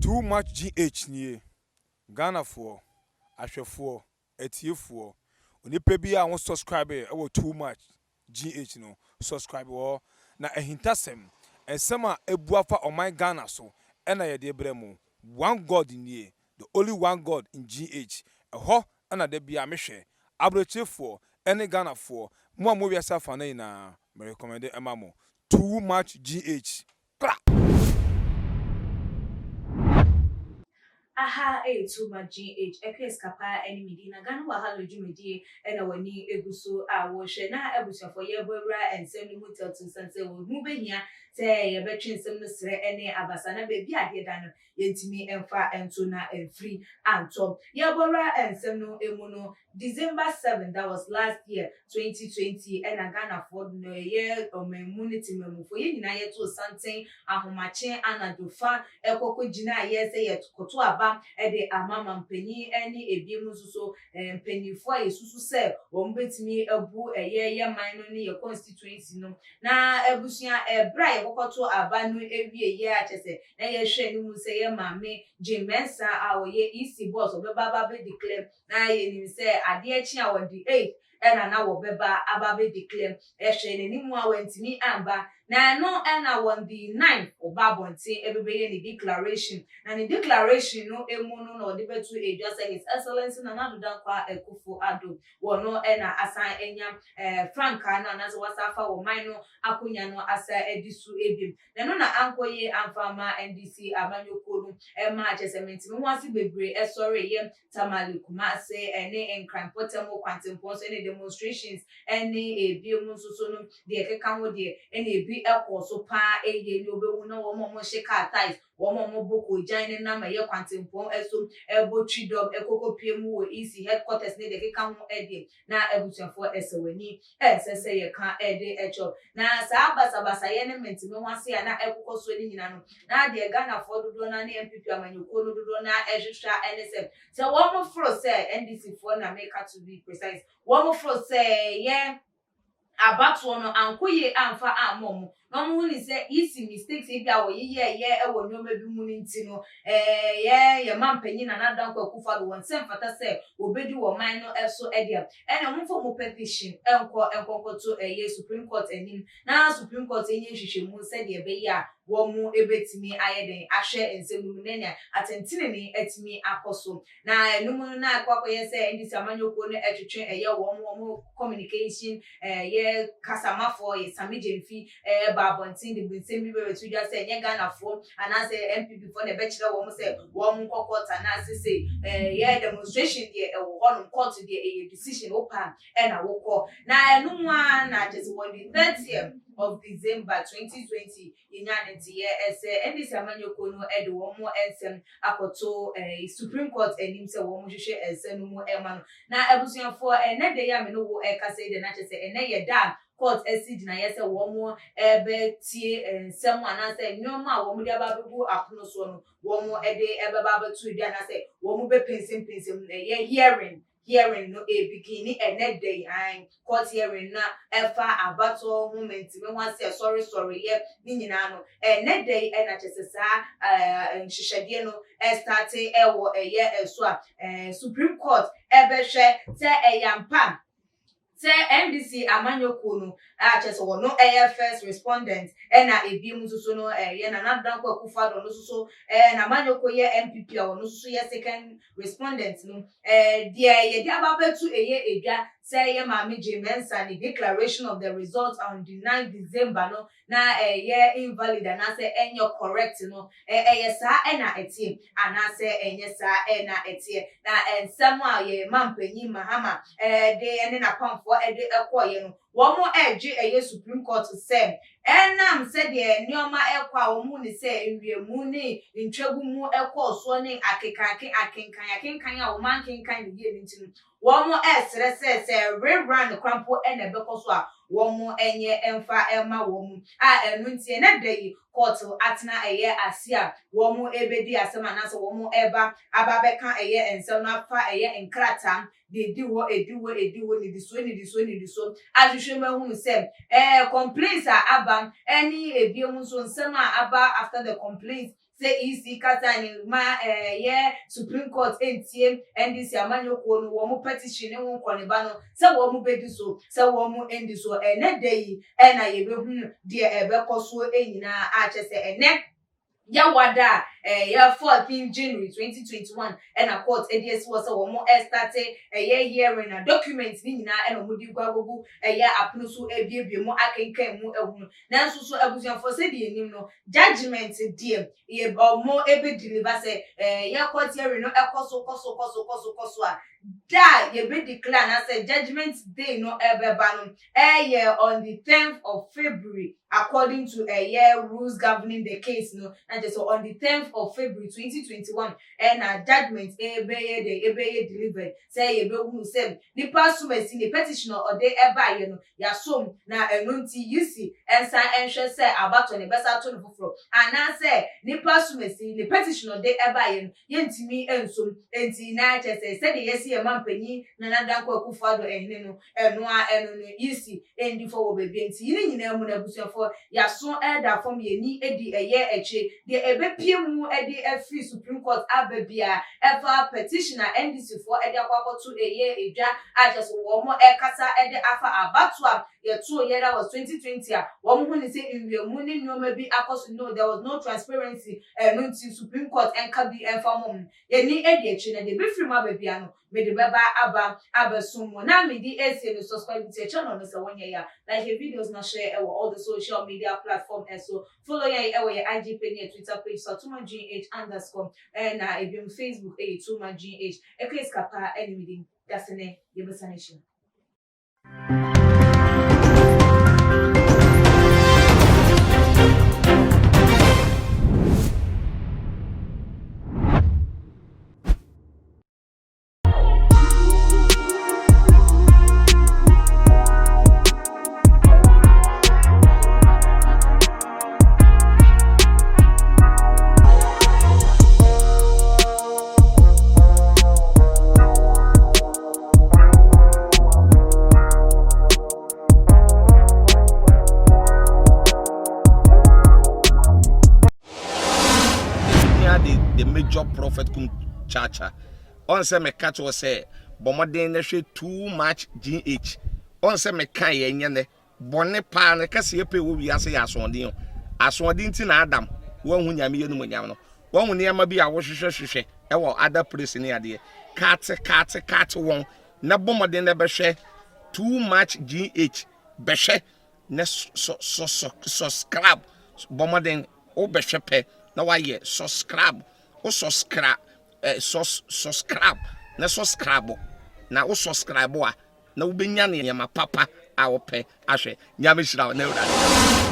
Too much GH nie. Ghanafoɔ, ahwɛfoɔ, atiefoɔ, onipa bi a wo subscribe ɛwɔ Too Much GH no, subscribe wɔ hɔ. Na ahintasɛm, nsɛm a ebu afa ɔman Ghana so ɛna yɛde brɛ mo. One God nie, the only one God in GH. Ɛhɔ ɛna da bia mehwɛ. Aburokyerefoɔ ɛne Ghanafoɔ, mo a mo wiase afa no nyinaa, me recommend ɛma mo. Too Much GH. Kra! Aha ɛyɛ Too Much GH, Ɛkua Sika Paa ɛne me din na Ghana Wahala dwumadie ɛna w'ani egu so a wɔrehwɛ. Na abusuafoɔ, yɛrebɔ awura nsɛm no mu tɛlto sane sɛ wɔn ho bɛhia sɛ yɛbɛtwe nsɛm no serɛ ɛne abasa na baabi a adeɛ da no yɛntumi mfa nto na amfiri antɔ. Yɛrebɔ wura nsɛm no mu no, December 7, that was last year, 2020, ɛna Ghanafoɔ no, ɛyɛ ɔmanmu ne temammufoɔ, yɛn nyinaa yɛtoo santen ahomakye anadwo fa ɛkɔ kɔgyinaeɛ sɛ yɛkɔto aba de ama mampanyin ne ebinom nso so mpanimfoɔ a yɛsusu sɛ wɔn bɛtumi abu ɛyɛ yɛ man no ne yɛ constituency no. Na abusua, ɛberɛ a yɛkɔkɔto aba no awieeɛ a kyerɛ sɛ na yɛhwɛ no mu sɛ yɛ maame Jane Mensah a ɔyɛ EC boss ɔbɛba aba abɛ declare, na yɛnim sɛ adeɛ kye a on the 8th ɛna na wɔbɛba aba abɛ declare. Ɛhwɛ n'anim a wantumi amba, na ɛno ɛna on the 9th ɔba abɔnten ɛbɛbɛyɛ ne declaration. Na ne declaration no emu no na ɔde bɛto edwa sɛ His Excellency Nana Addo Dankwa Akufo Addo wɔno ɛna asan anya frankaa no anaasɛ wasa afa wɔ man no akonnwa no asa adi so ebiem. Na ɛno na ankɔ yie amfa ama NDC amanyɔkuo no, ɛma kyerɛ sɛ mentumi ho ase bebree ɛsɔre yɛ Tamale, Kumase ɛne Nkran mpɔtam, kwantempɔn so ɛne demonstrations ɛne ebiem nso so no deɛ ɛkeka ho deɛ ɛna ebi ɛkɔ so paa. Ɛyie ne obɛwu na wɔn a wɔhyɛ car tyres, wɔn a wɔbɔ koogyan ne nam ɛyɛ kwantempɔn ɛso ɛbɔ twidɔm ɛkɔkɔ pie mu wɔ EC headquarters ne deɛ ɛkeka ho ɛdeɛ, na abusuafoɔ, ɛsɛ w'ani ɛnsɛ sɛ yɛka ɛde ɛkyɛw. Na saa basabasayɛ ne mentumi ho ase a na ɛkokɔ so ne nyinaa no, na deɛ Ghanafoɔ dodoɔ na ne NPP amanyɔkuo no dodoɔ na ɛhwehwɛ ɛne sɛ wɔn foro sɛ NDC foɔ na meka, to be precise, wɔn foro sɛ yɛ abatoɔ no ankɔ yie amfa amma ɔmo na ɔmo hu ne sɛ EC mistakes ebi a wɔyeyɛ yɛ ɛwɔ nneɛma bi mu no nti no, yɛ ma mpanyin Nana Dankwa Akufo Addo wɔn nsɛm fata sɛ obedi wɔ man no ɛso ɛdeɛ, ɛna ɔmo nfa ɔmo petition ɛnkɔ ɛnkɔnkɔto ɛyɛ Supreme Court anim na Supreme Court enye nhwehwɛmu sɛdeɛ ɛbɛyɛ a wɔn ebetumi ayɛ den ahwɛ nsɛm no mu na nea atɛntenene atumi akɔ so. Na ɛnum no na akɔ akɔyɛ sɛ NDC amanyɔkuo no ɛtwetwe ɛyɛ wɔn communication ɛyɛ kasamafoɔ yɛ Sammy Gyamfi ɛɛba abɔnten de nsɛm bi bɛbɛto dwa sɛ ɛnyɛ Ghanafoɔ anaasɛ NPP foɔ na ɛbɛkyerɛ wɔn sɛ wɔn nkɔ court anaasɛ sɛ ɛyɛ demonstration deɛ ɛwɔ hɔnom, court deɛ ɛyɛ decision wopa ɛna wokɔ. Na ɛnum a na kyerɛ sɛ wɔn the 30th of December 2020 yɛnya ne nteɛ ɛsɛ NDC amanyɔkuo no ɛde wɔn nsɛm akɔto Supreme Court anim sɛ wɔn hwehwɛ nsɛm no mu ɛma no. Na abusuafoɔ, ɛnɛ de yɛ a me no wo ɛkasa yi de na kyerɛ sɛ ɛnɛ yɛ da a court asi gyinaeɛ sɛ wɔn ɛbɛtie nsɛm anaasɛ nneɛma a wɔn de aba abɛgu apono soɔ no, wɔn ɛde ɛbɛba abɛto dwa anaasɛ wɔn bɛpɛnsɛmpɛnsɛm. Ɛyɛ hearing no ebigini ɛnɛ da yi an court hearing na ɛfa abatoɔ ho mɛntimi ho ase ɛsɔresɔre yɛ ne nyinaa no, ɛnɛ da yi ɛna kyerɛ sɛ saa nhyehyɛdeɛ no ɛ start ɛwɔ ɛyɛ ɛso a Supreme Court ɛbɛhwɛ sɛ ɛyɛ ampa sɛ NDC amanyɔkuo no a kyerɛ sɛ wɔno ɛyɛ first respondent, ɛna ebi mu nso so no ɛyɛ Nana Dankwa Akufo-Addo no nso so n'amanyɔkuo yɛ NPP a wɔno nso so yɛ second respondent no, deɛ yɛde aba abɛto ɛyɛ edwa sɛ ɛyɛ maame Jane Mensah ne declaration of the result on the 9 December no na ɛyɛ invalid anaasɛ ɛnyɛ correct no, ɛyɛ saa ɛna ɛteɛ anaasɛ ɛnyɛ saa ɛna ɛteɛ. Na nsɛm a yɛ mampanyin Mahama ɛde ɛne n'apamfoɔ ɛde ɛkɔɔyɛ no, wɔn ɛregye ɛyɛ Supreme Court sɛ ɛnam sɛdeɛ nneɛma ɛkɔ a wɔn ne sɛ nwiemu ne ntwagu mu ɛkɔɔ soɔ ne akekake akenkan akenkan a wɔn ankenkan ne yie ne ti no, wɔn ɛresrɛ sɛ rerun krampo ɛna ɛbɛkɔ so a wɔn ɛnyɛ ɛmfa ɛma wɔn a. Ɛno nti ɛnɛ da yi court atena ɛyɛ ase a wɔn ɛbɛdi asɛm anaasɛ wɔn ɛba aba abɛka ɛyɛ nsɛm no afa ɛyɛ nkrataa deɛ edi hɔ edi hɔ edi hɔ nidisoɔ nidisoɔ nidisoɔ ahwehwɛ mu ahunu sɛ complaints a aba ɛne ebiem nso nsɛm a aba after the complaints. Sɛ EC kasa ne ma ɛyɛ Supreme Court ntie NDC amanyɔkuo no wɔn petition ne ho nkɔneba no, sɛ wɔn bɛdi so, sɛ wɔn ndi so, ɛnɛ da yi ɛna yɛbɛhunu deɛ ɛbɛkɔ soɔ nyinaa a kyerɛ sɛ ɛnɛ Yawada a ɛyɛ 14 January 2021 ɛna court ɛde asi hɔ sɛ wɔn ɛstart ɛyɛ hearing, na document ne nyinaa ɛna wɔn de gu agogo ɛyɛ apono so ebiebie mu akenkan mu ehunu. Nanso so, abusuafoɔ, sɛdeɛ enim no, judgement deɛ yɛ ɔmo ebe deliver sɛ yɛ court hearing no ɛkɔ so, kɔ so, kɔ so, kɔ so, kɔ so a, da a yɛbɛ declare anaasɛ judgement day no ɛbɛba no ɛyɛ on the 10th of February, according to ɛyɛ rules governing the case no. Na kyerɛ sɛ on the 10th of February 2021 ɛna judgement ɛbɛyɛ de ɛbɛyɛ delivered, sɛ yɛbɛhunu sɛ nipa asomasi ne petition a ɔde ɛbaayɛ no yasom, na ɛno nti EC ɛnsan ɛnhwɛ sɛ abatɔ ne bɛsa ato no foforɔ, anaasɛ nipa asomasi ne petition a ɔde ɛbaayɛ no yɛntumi nsom. Nti na kyerɛ sɛ sɛdeɛ yɛsi yɛ ma mpanyin Nana Dankwa Akufo Addo ɛhene no, ɛno a ɛno no EC ɛndi fɔ wɔ baabi. Nti yini nyinaa mu no, abusuafoɔ, yaso ɛda fam, yɛni edi ɛyɛ akyire deɛ ɛbɛpie mu ɛde ɛfiri Supreme Court aba bia ɛfa petition a NDC foɔ ɛde akɔ akɔto ɛyɛ edwa a kyerɛ sɛ wɔn ɛkasa ɛde afa abato a yɛto yɛ, that was 2020, a wɔn ho ne sɛ nwiamu ne nneɛma bi akɔ so no, there was no transparency. Ɛno nti Supreme Court ɛnka bi ɛnfa mo yɛni edi akyire, na deɛ ebɛfiri mu aba bia no, mede bɛba aba abɛsom mu. Na mede esie no, subscribe to channel no sɛ wɔnyɛ ya, like yɛ videos na share ɛwɔ all the social media platform. Ɛso follow yɛn ɛwɔ yɛ IG page ne yɛ Twitter page so, atumagh_, ɛna ebiom Facebook ɛyɛ Tuma GH. Ɛkɔ esika paa ɛne mede dasene yɛbɛsa ne hyɛ. The major prophet kum chacha ɔn sɛ meka kyerɛ sɛ bɔ mmɔden na hwɛ Too Much GH. Ɔn sɛ meka yɛ nyɛ nɛ bɔne paa no kɛseɛ pɛ wɔ wiase yɛ asoɔden o. Asoɔden nti na Adam wanhu Nyame yɛ no mu nyam no, wahu nneɛma bi a wohwehwɛ hwehwɛ ɛwɔ other place ne adeɛ kaate kaate kaate wɔn na bɔ mmɔden na bɛhwɛ Too Much GH, bɛhwɛ na subscribe. Bɔ mmɔden wobɛhwɛ pɛ na wayɛ subscribe. Wo subscribe subscribe na subscribe na wo subscribe a na wobɛnya nneɛma papa a wopɛ ahwɛ. Nyame hyira wo na Awurade.